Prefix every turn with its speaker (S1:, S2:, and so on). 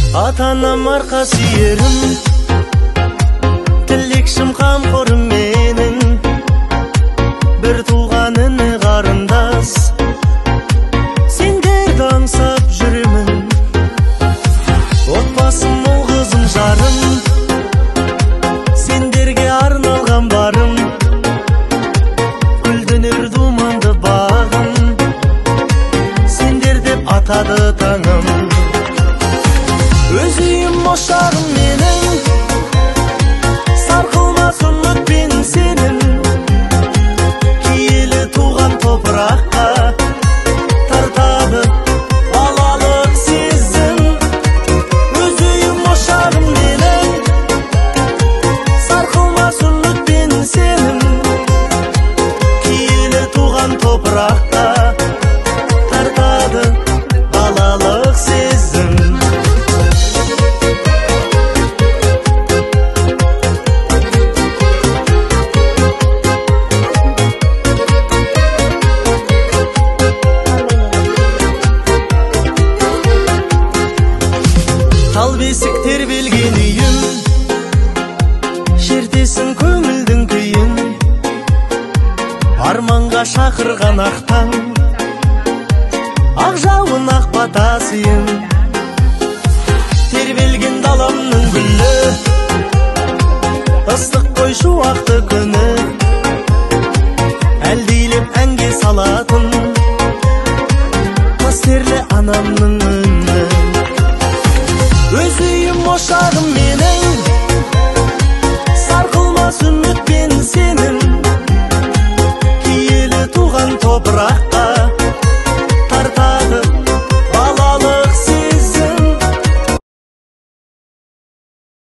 S1: Ата-анам арқа сүйерім, тілекшім қамқорым менің, бір туған іні қарындас, сендерді аңсап жүремін. Отбасым ұл қызым жарым, сендерге арналған барым, гүлденер думанды бағым, сендер деп атады таңым. Өз үйім ошағым менің, сарқылмас үміт пен сенім, киелі туған топыраққа тартады балалық сезім. Өз үйім ошағым менің, сарқылмас үміт пен сенім, киелі туған топыраққа тартады балалық сезім. Тал бесік тербелген үйім, шертесің көңілдің күйін, арманға шақырған ақ таң, ақ жауын ақ бата сыйым. Тербелген даламның гүлі, ыстық қой шуақты күні, әлдилеп әнге салатын қастерлі анамның үні. Өз үйім ошағым